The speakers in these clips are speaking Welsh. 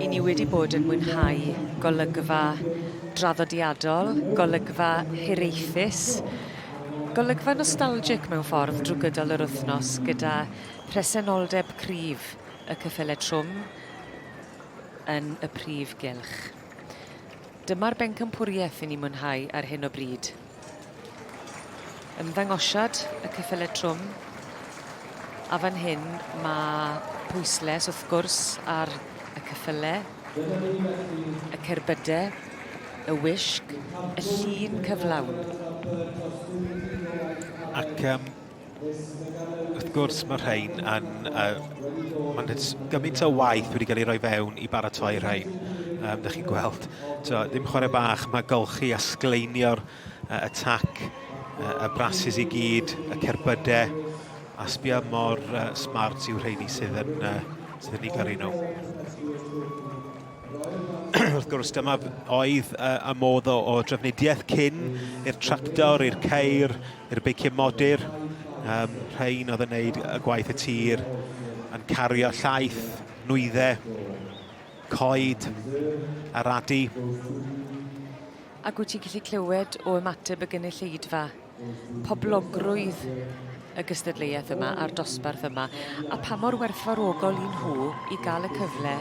I ni wedi bod yn mwynhau golygfa draddodiadol, golygfa hiraethus, golygfa nostalgic mewn ffordd drwy gydol yr wythnos gyda phresenoldeb cryf y cyffyle trwm yn y prif gylch. Dyma'r bencampwriaeth i ni mwynhau ar hyn o bryd. Ymddangosiad y cyffyle trwm. A fan hyn mae pwysles wrth gwrs ar y cyffyle, y cerbydau, y wisg, y llun cyflawn. Ac um, wrth gwrs mae rhain yn... Uh, mae'n gymaint o waith wedi cael ei roi fewn i baratoi rhain. Um, dych chi'n gweld, so, ddim chwarae bach, mae golchi a sgleinio'r uh, y tac, uh, y brasus i gyd, y cerbydau, a sbio mor uh, smart yw rheini sydd yn, uh, sydd yn ei gyrru nhw. Wrth gwrs, dyma oedd uh, y modd o, o drafnidiaeth cyn i'r tractor, i'r ceir, i'r beiciau modur. Um, rhain oedd yn gwneud y gwaith y tir, yn cario llaeth, nwyddau, coed, aradu. Ac wyt ti'n gallu clywed o ymateb y gynulleidfa poblogrwydd y gystadleuaeth yma a'r dosbarth yma, a pa mor werthfawrogol i nhw i gael y cyfle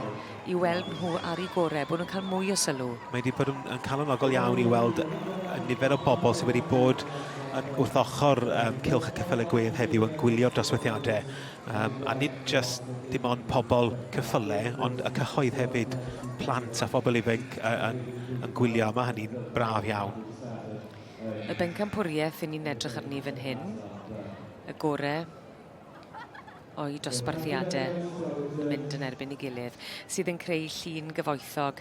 i weld nhw ar eu gorau, bod nhw'n cael mwy o sylw. Mae wedi bod yn, yn calonogol iawn i weld y nifer o bobl sydd wedi bod yn, wrth ochr um, Cylch y Ceffylau Gwedd heddiw yn gwylio'r dosbarthiadau. Um, a nid just dim ond pobl ceffylau, ond y cyhoedd hefyd, plant a phobl ifanc yn, yn gwylio. Mae hynny'n braf iawn. Y bencampwriaeth i ni'n edrych arni fan hyn, y gore o'i dosbarthiadau yn mynd yn erbyn ei gilydd, sydd yn creu llun gyfoethog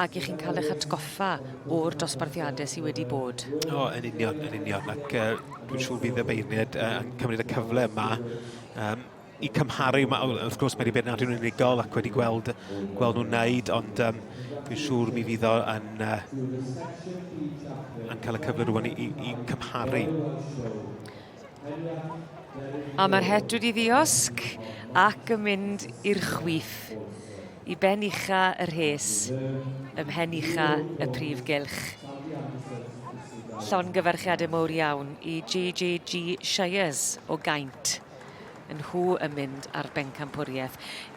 ac i chi'n cael eich atgoffa o'r dosbarthiadau sydd wedi bod. O, yn union, yn union. Ac uh, dwi'n siŵr fydd y beirniaid uh, yn cymryd y cyfle yma um, i cymharu, ma, wrth gwrs mae wedi beirniadu nhw'n unigol ac wedi gweld, gweld nhw'n neud, ond um, dwi'n siŵr mi fydd o yn, uh, yn cael y cyfle rwan i, i, i cymharu. A mae'r het wedi ddiosg ac yn mynd i'r chwith i ben ucha y rhes, ym mhen ucha y prif gylch. Llongyfarchiadau mowr iawn i JJG Shires o Gaint. Nhw yn mynd ar bencampwriaeth.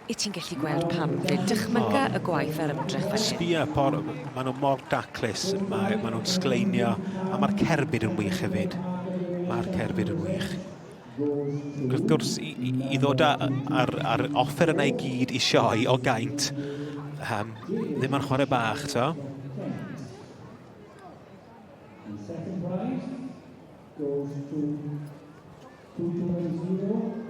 I ti'n gallu gweld pam fyd. Dychmyga y gwaith a'r ymdrech fan hyn. Sbia, por, maen nhw mor daclus, mae, maen nhw'n sgleinio, a mae'r cerbyd yn wych hefyd. Mae'r cerbyd yn wych. Wrth gwrs, i, i, i ddod â'r ar offer yna i gyd i sioe o gaint, um, ddim yn chwarae bach, to. The second prize goes to 220.